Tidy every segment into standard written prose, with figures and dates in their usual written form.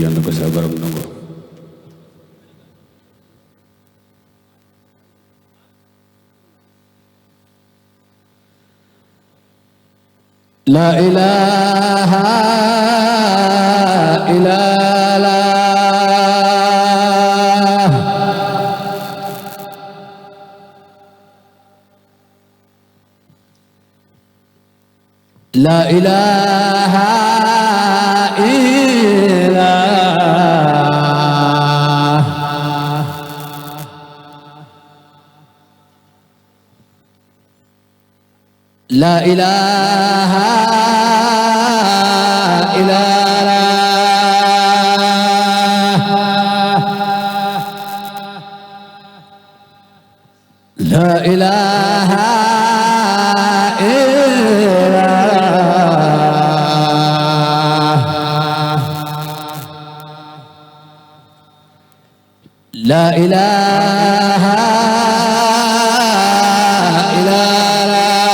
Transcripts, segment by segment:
yàlla ko sa borom nangu. La ilaha illallah. La ilaha illallah. La ilaha illallah. La ilaha La ilaha illallah.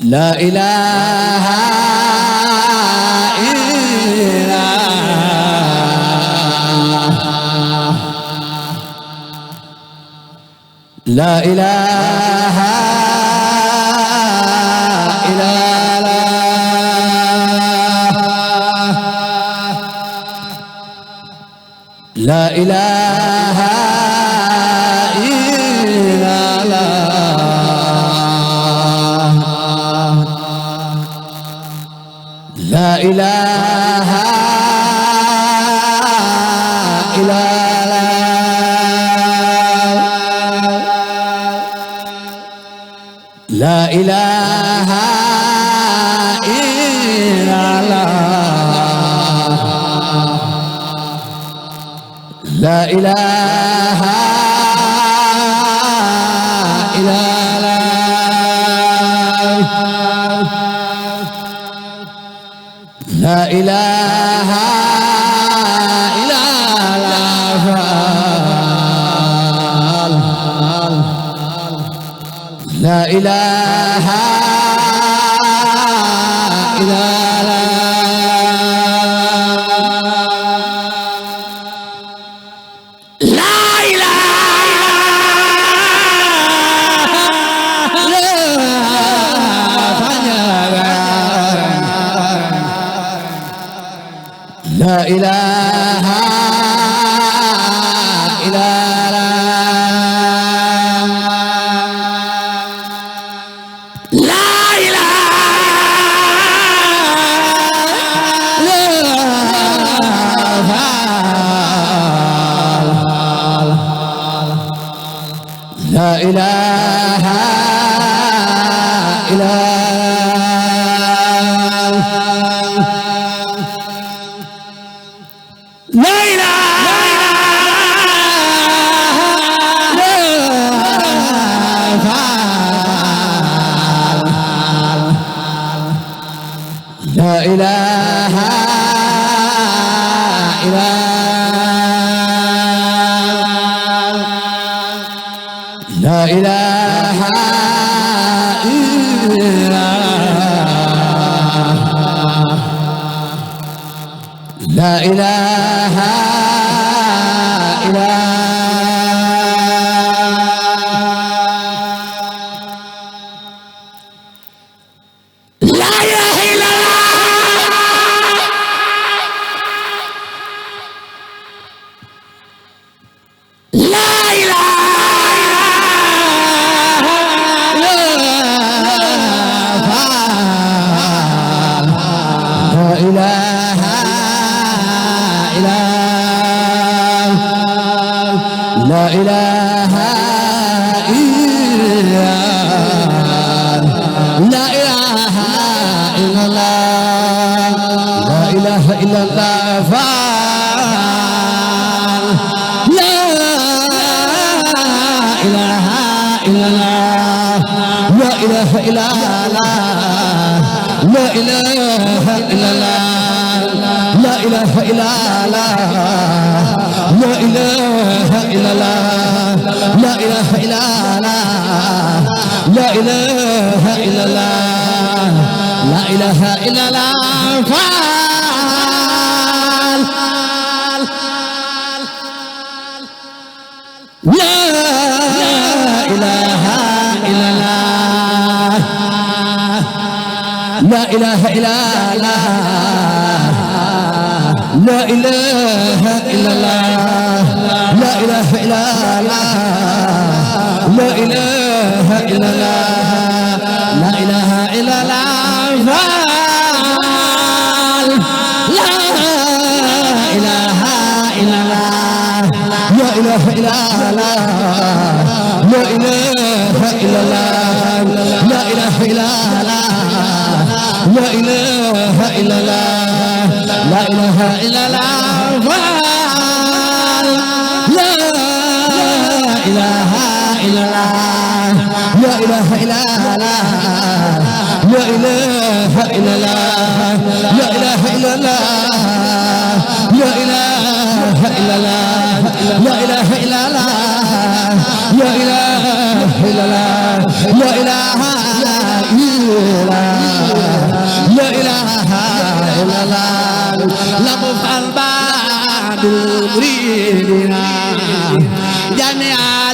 La ilaha illallah. La ilaha La ilaha illallah. La ilaha illallah. La ilaha La ilaha illallah. La ilaha illallah. La ilaha illallah. La ilaha illallah. La ilaha La ilaha illallah. La ilaha illallah. La ilaha illallah. La ilaha illallah. La ilaha illallah. La ilaha illallah. La ilaha illallah. La ilaha illallah. La ilaha illallah. La ilaha illallah. La ilaha illallah. La ilaha illallah. La ilaha illallah. لا إله إلا الله فال لا إله إلا الله لا إله إلا الله لا إله إلا الله لا إله إلا الله لا إله إلا الله لا إله إلا الله لا إله إلا الله لا إله إلا الله لا إله إلا الله لا إله إلا الله لا إله إلا الله لا إله إلا الله لا إله إلا الله لا إله إلا الله لا إله إلا الله لا إله إلا الله لا إله إلا الله لا إله إلا الله لا إله إلا الله لا إله إلا لا إله إلا الله لطف الباب المريدين جميعا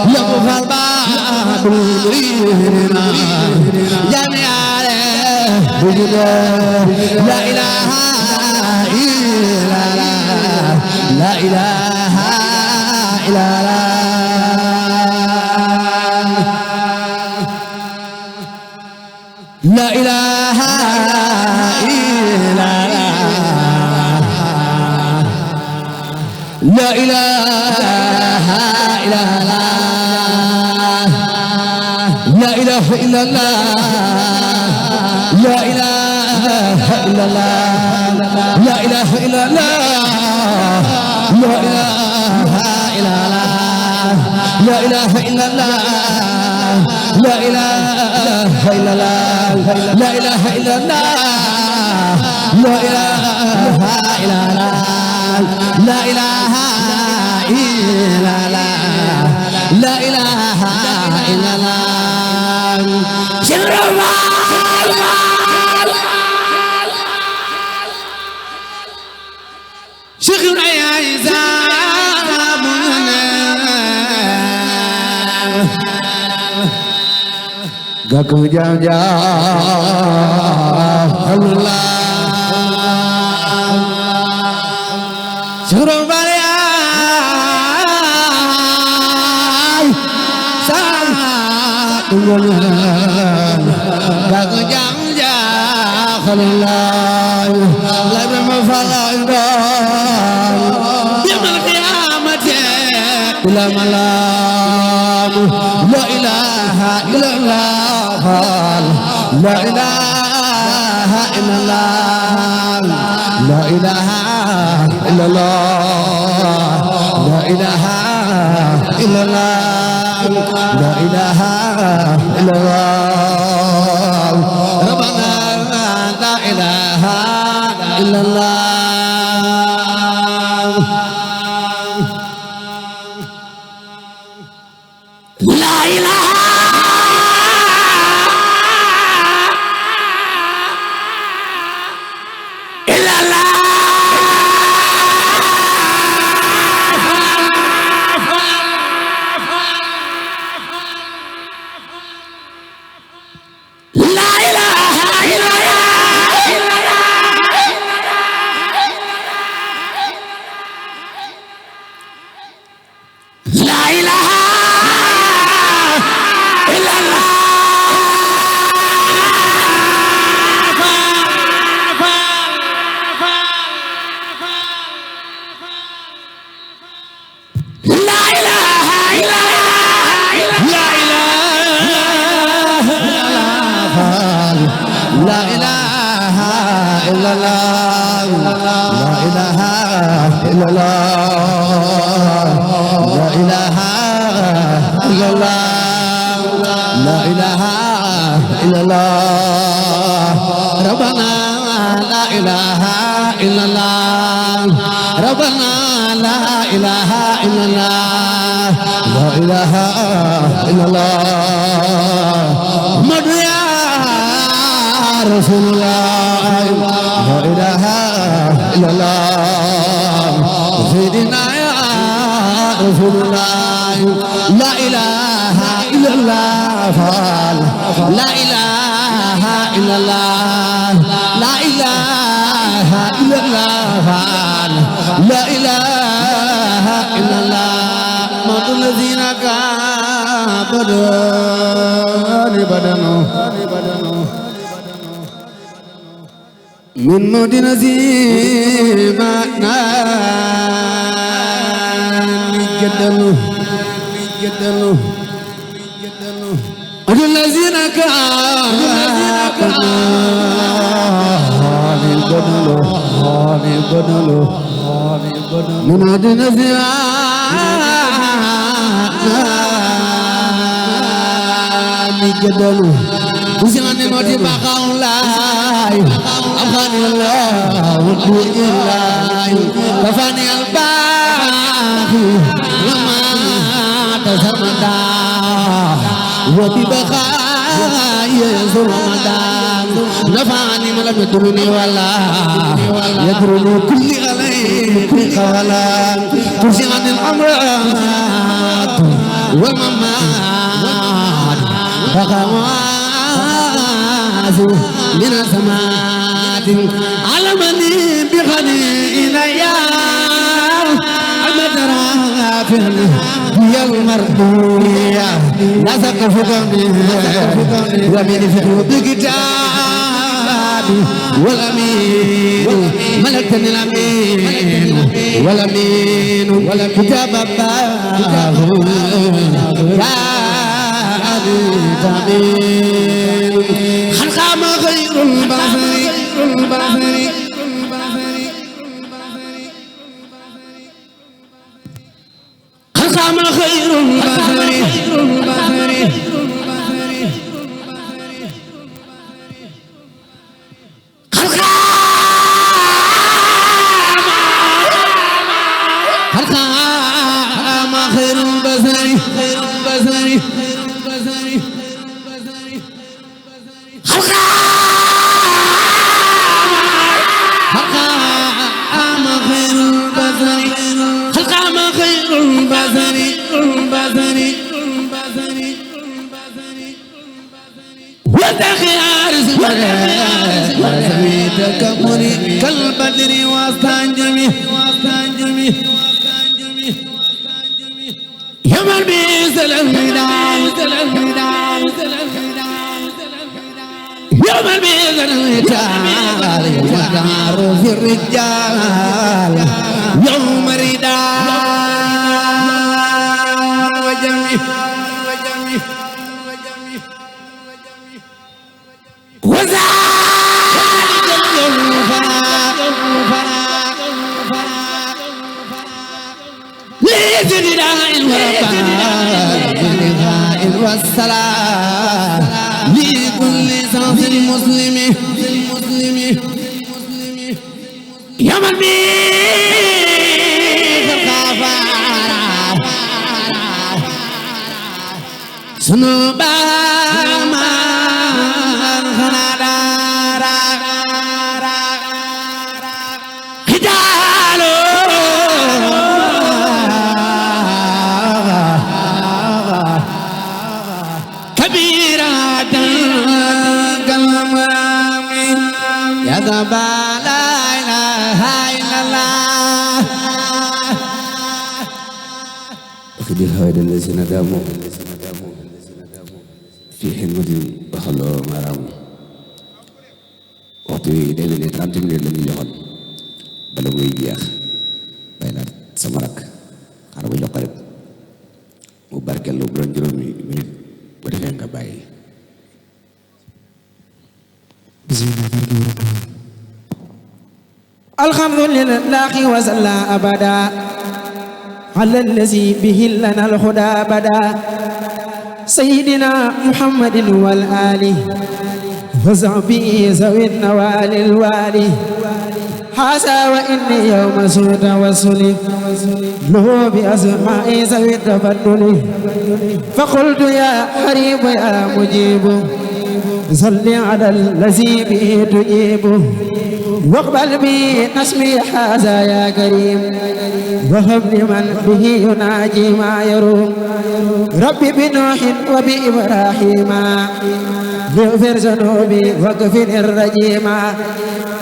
لطف الباب المريدين جميعا لا إله إلا الله لا إله إلا الله لا إله إلا الله لا إله إلا الله لا إله إلا الله لا إله إلا الله لا إله إلا الله لا إله إلا الله لا إله إلا الله لا إله إلا الله لا إله إلا الله لا إله إلا الله لا إله إلا الله لا إله إلا الله سر شيخنا يا عزام Gaku jam Allah Suruh balik Satu Gaku jam Allah Lebih mafalaikan Yamal kiamat Bila malam La ilaha illallah La ilaha illallah La ilaha illallah La ilaha illallah La ilaha illallah Rabbana la ilaha illallah La ilaha La ilaha illallah إلا الله سيدنا يا رسول الله لا إله إلا الله لا إله إلا الله لا إله إلا الله لا إله إلا الله موت الذين كابروا من موت نزيما جدلوا الذين كانوا من موت نزيما جدلوا وزمان الموت بقى الله أفاني الله وطول الله كفاني الباقي لما تسمدا وببقاء يزور رمضان نفعني ملم يدرني ولا يدرني كل عليك قولا ترسي عن الأمراض والممات فقواز من السماء علمني بغني إليا المدرى هي المرضية لا سقف ومن فقه بكتابي والأمين ملكني الأمين والأمين كتاب الله خلق ما غير البصر خلق ما غير البصر خلق ما غير البصر وتخيار وزمي تكبري كالبدر واستنجمي يوم البيس الفداء يوم البيس الرجال ودار في الرجال يوم الرداء وجمي والسلام لكل شخص مسلم يوم البيت الغفار سنوبا من خنادارا خجالو لا إله إلا الله أخذ هذا الذين داموا في حلمة وخلوا مرام وقت دايما 30 minutes lañu joxoon bala muy jeex bay laat sama rak xara ba jox ko rek mu barkeelu bu doon juróomi minute bu defee nga bàyyi الحمد لله وصلى أبدا على الذي به لنا الهدى بدا سيدنا محمد والآل وصحبه ذوي النوال الوالي حاسا وإني يوم سوء توسلي له بأسماء ذوي التفضل فقلت يا حريب يا مجيب صل على الذي به تجيب واقبل بي نسمي هذا يا كريم وهب لمن به يناجي ما يروم ربي بنوح وبإبراهيم ليغفر ذنوبي واغفر الرجيم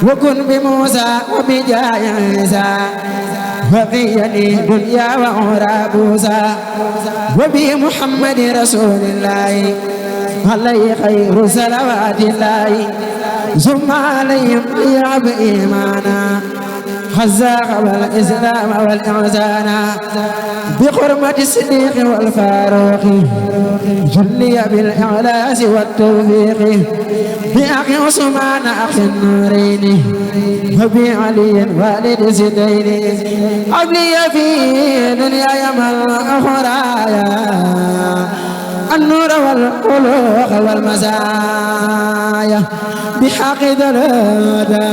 وكن بموسى وبجاه عيسى وقيني دنيا وعرى بوسى وبمحمد رسول الله عليه خير صلوات الله ثم عليهم يعب إيمانا حزاق والإسلام والإحسان بحرمة الصديق والفاروق جلي بالإعلاس والتوفيق بأخي عثمان أخي النورين وبعلي والد زيدين أبلي في دنياي من أخرايا النور والخلوق والمزايا بحق الهدى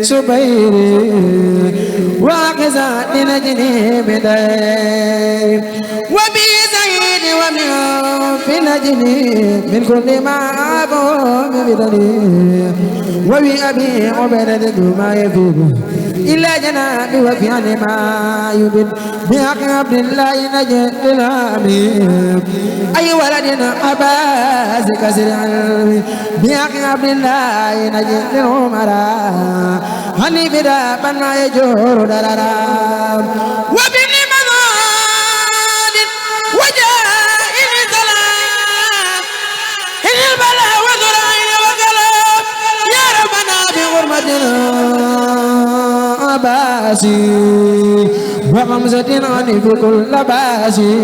وبسبيري وقزا لنجني بداي وبزيد ومن في نجني من كل ما أبوم بدني وبأبي عبيدة ما يفيد إلا جنابي وفي ما يبد بحق عبد الله نجد الأمين أي ولد أباز كسر علمي بحق عبد الله نجد الأمراء هني بدا بنا يجور درارا وبن مضاد وجائل سلام إن البلاء وذرائن وقلب يا ربنا بغرمتنا باسي وغمزة عني في كل باسي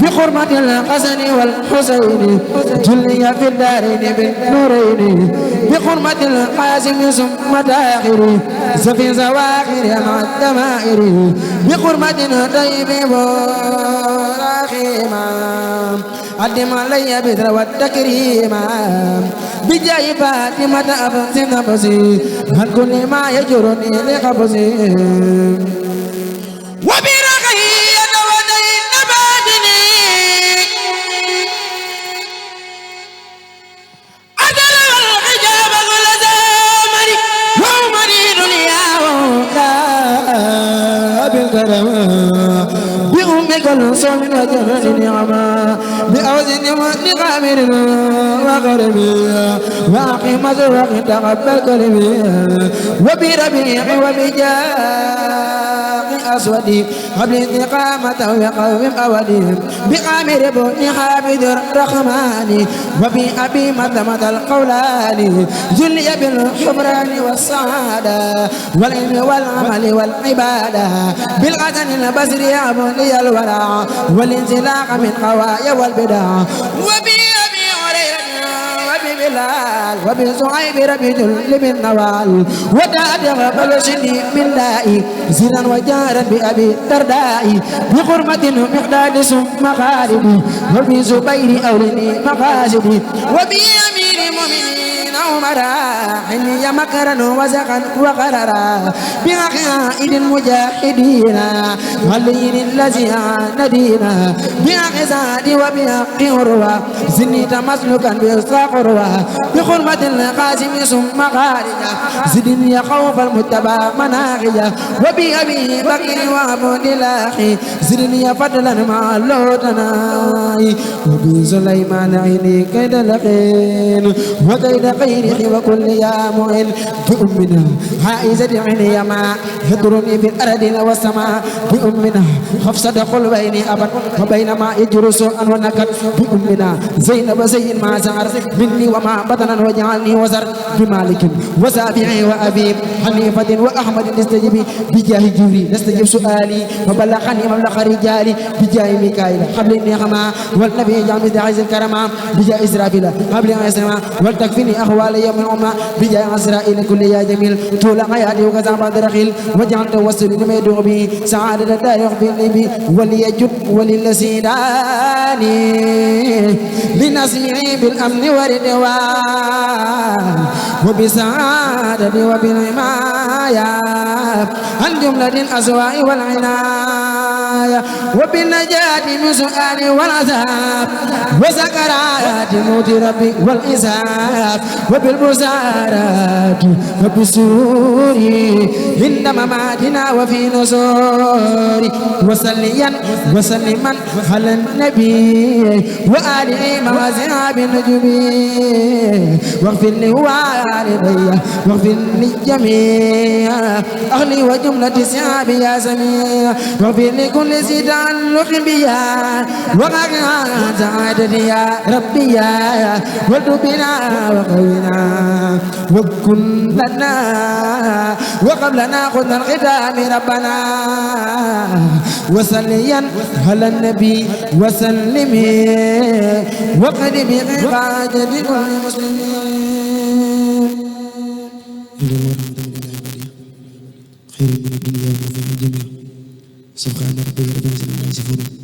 بحرمة الحسن والحسين جلي في الدارين بالنورين بحرمة القاسم ثم داخري سفي زواخر مع الدمائر بحرمة طيب براخيما قدم علي بدر والتكريم بجاي فاطمة أبنت نفسي عن كل ما يجرني لقبسي وبرقية ودين نبادني أدل والحجاب كل زمني وأمني دنيا ولا بالكرم بأم كلثوم وجنة نعمة بأوزن ونقامر وغربي وأخي مزرق تقبل قلبي وبربيع وبجاء أسودي قبل انتقامة وقوم أودي بقامر بني حافظ الرحمن وبأبي مدمة القولان جلي بالحبران والسعادة والعلم والعمل والعبادة بالغزن البصري أبني الورع والانزلاق من قوايا والبدع وبأبي هريرة وببلال وبصعيب ربي جل من نوال وتأدغ فلسني من دائي زنا وجارا بأبي الدرداء بحرمة مقداد ثم خالدي وبزبير أولني مقاصدي وبأمير المؤمنين عمرا حلي مكرا وزقا وقررا بعقائد المجاهدين والليل الذي ندينا بعقزاد وبحق عروة زنيت مسلكا بإصلاح عروة بحرمة القاسم ثم خارجا زدني خوف المتبع مناخجا وبأبي بكر وعبد الله زدني فضلا مع اللوتناي وبسليمان عيني كيد لقين وكيد غيره وكل يا معين بأمنا حائزة عيني ما يضرني في الأرض والسماء بأمنا حفصة قلبين أبد وبينما يجر سوءا ونكد بأمنا زينب زين ما زهر مني وما بطنا وجعلني وزر بمالك وسابعي وأبي حنيفة وأحمد نستجب بجاه جوري نستجب سؤالي وبلغني مبلغ رجالي بجاه ميكائيل قبل النعمة والنبي جامد عز الكرامة بجاه إسرافيل قبل عيسى ولتكفني أخوالي يوم الأمة بجاه عزرائيل كل يا جميل طول حياتي وكذا بعد رخيل وجعلت توسل لما يدعو به سعادة الدار يخبرني به وليجب وللسيداني لنسمعي بالأمن والرضوان وبسعادة وبالحماية عن جملة الأسواء والعناية وبالنجاة من سؤال والعذاب وسكرات سكرات موت ربي والإسعاف وبالبزارات وبالسور عند مماتنا وفي نصور وسليا وسلما على النبي وآله مع أصحاب النجوم واغفر لي والدي واغفر للجميع أهلي وجملة صحابي يا سميع واغفر لكل ذي تعلق بيا وقنا سعادتي يا ربي يا وارزقنا وقونا وكن لنا وقبلنا خذ الختام ربنا وصليا على النبي وسلم وقد بحاجة كل مسلمين خير من الدنيا وما فيها جميع سبحان ربك رب العزة عما يصفون